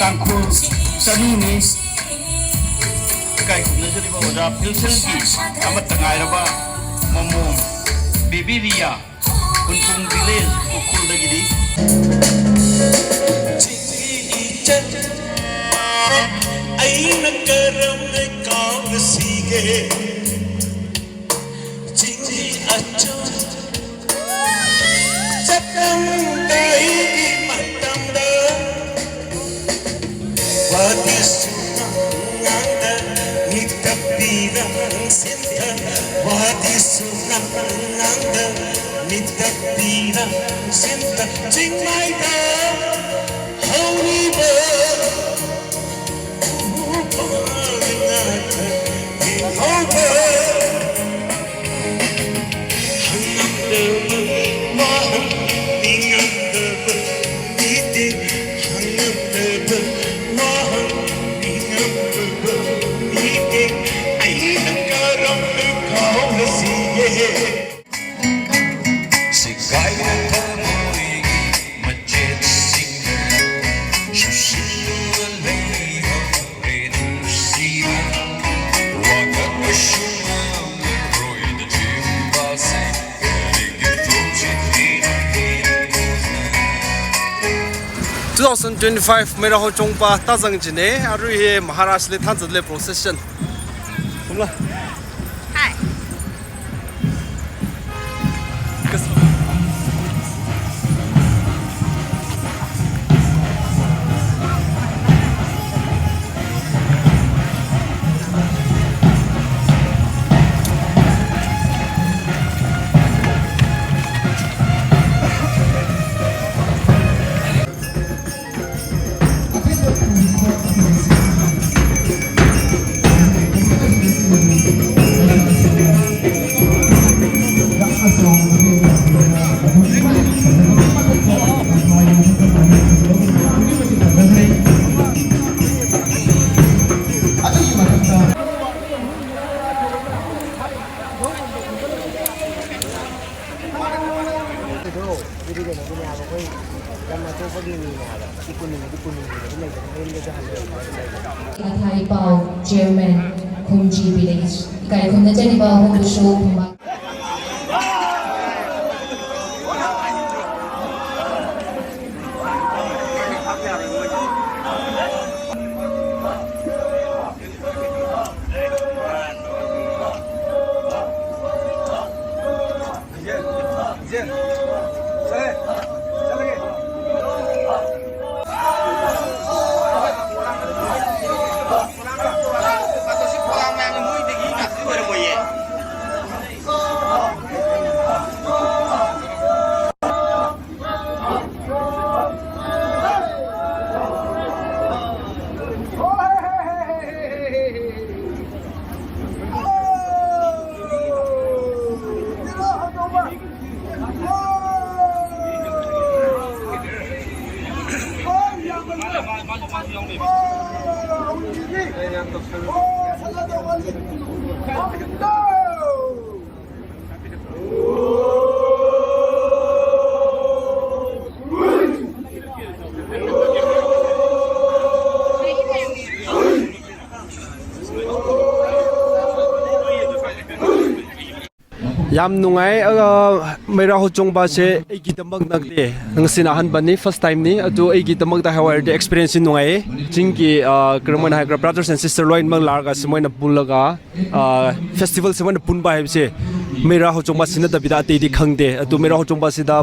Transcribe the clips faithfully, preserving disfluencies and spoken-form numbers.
ꯇꯥꯡꯈꯨꯜ ꯆꯅꯨꯅꯤ꯫ ꯏꯀꯥꯏ ꯈꯨꯝꯅꯖꯔꯤꯕ ꯑꯣꯖꯥ ꯐꯤꯜꯁꯟꯒꯤ ꯑꯃꯠꯇ ꯉꯥꯏꯔꯕ ꯃꯃꯣꯝ ꯕꯦꯕꯤ ꯔꯤꯌꯥ, ꯍꯨꯟꯄꯨꯡ ꯚꯤꯂꯦꯖ ꯎꯈ꯭ꯔꯨꯜꯗꯒꯤꯅꯤ꯫ ꯆꯤꯡꯒꯤ ꯏꯆꯟ ꯑꯩꯅ ꯀꯔꯝꯅ ꯀꯥꯎꯅꯁꯤꯒꯦ? ꯆꯤꯡꯒꯤ ꯑꯆꯧ ꯆꯠꯂꯝꯗꯥꯏꯒꯤ ꯃꯇꯝꯗ ꯋꯥꯗꯤꯁꯨ ꯉꯥꯡꯗ ꯃꯤꯠꯇ ꯄꯤꯔꯥꯡ ꯁꯤꯟꯗ, ꯋꯥꯗꯤꯁꯨ ꯉꯥꯡꯗ ꯃꯤꯠꯇ ꯄꯤꯔꯥꯡ ꯁꯤꯟꯗ, ꯆꯤꯡꯃꯥꯏꯗ ꯍꯧꯔꯤꯕ ꯎꯄꯥꯜ ꯉꯥꯛꯇ ꯌꯦꯡꯍꯧꯕ꯫ ꯍꯪꯉꯝꯗꯕ ꯋꯥꯍꯪ, ꯅꯤꯡꯉꯝꯗꯕ ꯃꯤꯗꯤ, ꯍꯪꯉꯝꯗꯕ ꯋꯥꯍꯪ, ꯅꯤꯡꯉꯝꯗꯕ ꯃꯤꯗꯤ, ꯑꯩꯅ ꯀꯔꯝꯅ ꯀꯥꯎꯅꯁꯤꯒꯦ? ꯁꯦꯒꯥꯏꯔꯕ ꯊꯃꯣꯏꯒꯤ ꯃꯆꯦꯠꯁꯤꯡꯗ ꯆꯨꯁꯤꯜꯂꯨ꯫ Two thousand twenty-five Meira Hochongpa tazang jine, aru ye Maharaj le thanzat le procession. Kumla. Hi. ꯑꯊꯥꯏ ꯄꯥꯎ, ꯆꯤꯌꯔꯃꯦꯟ, ꯈꯨꯝꯖꯤ ꯚꯤꯂꯦꯖ꯫ ꯏꯀꯥꯏ ꯈꯨꯝꯅꯖꯔꯤꯕ ꯑꯍꯨꯝꯕꯨꯁꯨ ꯐꯝꯕꯥꯛ ꯌꯥꯝ ꯅꯨꯡꯉꯥꯏ꯫ ꯑ, ꯃꯩꯔꯥ ꯍꯧꯆꯣꯡꯕꯁꯦ ꯑꯩꯒꯤꯗꯃꯛ ꯅꯠꯇꯦ, ꯉꯁꯤꯅ ꯑꯍꯥꯟꯕꯅꯤ, ꯐꯥꯔꯁ ꯇꯥꯏꯝꯅꯤ꯫ ꯑꯗꯨ ꯑꯩꯒꯤꯗꯃꯛꯇ ꯍꯥꯏꯌꯨ ꯍꯥꯏꯔꯗꯤ ꯑꯦꯛꯁꯄꯤꯔꯤꯌꯦꯟꯁꯁꯤ ꯅꯨꯡꯉꯥꯏꯌꯦ꯫ ꯆꯤꯡꯒꯤ, ꯑ, ꯀꯔꯝꯍꯥꯏꯅ ꯍꯥꯏꯒ꯭ꯔꯥ, ꯕ꯭ꯔꯥꯗꯔꯁ ꯑꯦꯟ ꯁꯤꯁꯇꯔ ꯂꯣꯏꯅꯃꯛ ꯂꯥꯛꯑꯒ ꯁꯨꯃꯥꯏꯅ ꯄꯨꯜꯂꯒ, ꯑ, ꯐꯦꯁꯇꯤꯚꯦꯜ ꯁꯨꯃꯥꯏꯅ ꯄꯨꯟꯕ ꯍꯥꯏꯕꯁꯦ ꯃꯩꯔꯥ ꯍꯧꯆꯣꯡꯕꯁꯤ ꯅꯠꯇꯕꯤꯗ ꯑꯇꯩꯗꯤ ꯈꯪꯗꯦ꯫ ꯑꯗꯨ ꯃꯩꯔꯥ ꯍꯧꯆꯣꯡꯕꯁꯤꯗ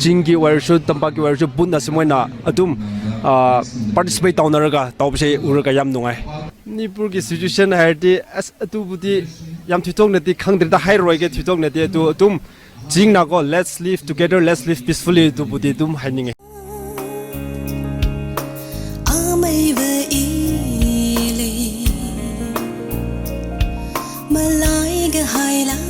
ꯆꯤꯡꯒꯤ ꯑꯣꯏꯔꯁꯨ ꯇꯝꯄꯥꯛꯀꯤ ꯑꯣꯏꯔꯁꯨ ꯄꯨꯟꯅ ꯁꯨꯃꯥꯏꯅ ꯑꯗꯨꯝ, ꯑ, ꯄꯥꯔꯇꯤꯁꯤꯄꯦꯠ ꯇꯧꯅꯔꯒ ꯇꯧꯕꯁꯦ ꯎꯔꯒ ꯌꯥꯝ ꯅꯨꯡꯉꯥꯏ꯫ ꯃꯅꯤꯄꯨꯔꯒꯤ ꯁꯤꯆꯨꯋꯦꯁꯟ ꯍꯥꯏꯔꯗꯤ ꯑꯁ ꯑꯗꯨꯕꯨꯗꯤ ꯌꯥꯝ ꯊꯣꯏꯗꯣꯛꯅꯗꯤ ꯈꯪꯗ꯭ꯔꯦꯗ, ꯍꯥꯏꯔꯔꯣꯏꯒꯦ ꯊꯣꯏꯗꯣꯛꯅꯗꯤ꯫ ꯑꯗꯨ ꯑꯗꯨꯝ ꯆꯤꯡꯅꯀꯣ, let's live together, let's live peacefully ꯑꯗꯨꯕꯨꯗꯤ ꯑꯗꯨꯝ ꯍꯥꯏꯅꯤꯡꯉꯦ꯫ ꯑꯃꯩꯕ ꯏꯂꯤ ꯃꯂꯥꯏꯒ ꯍꯥꯏꯂꯥ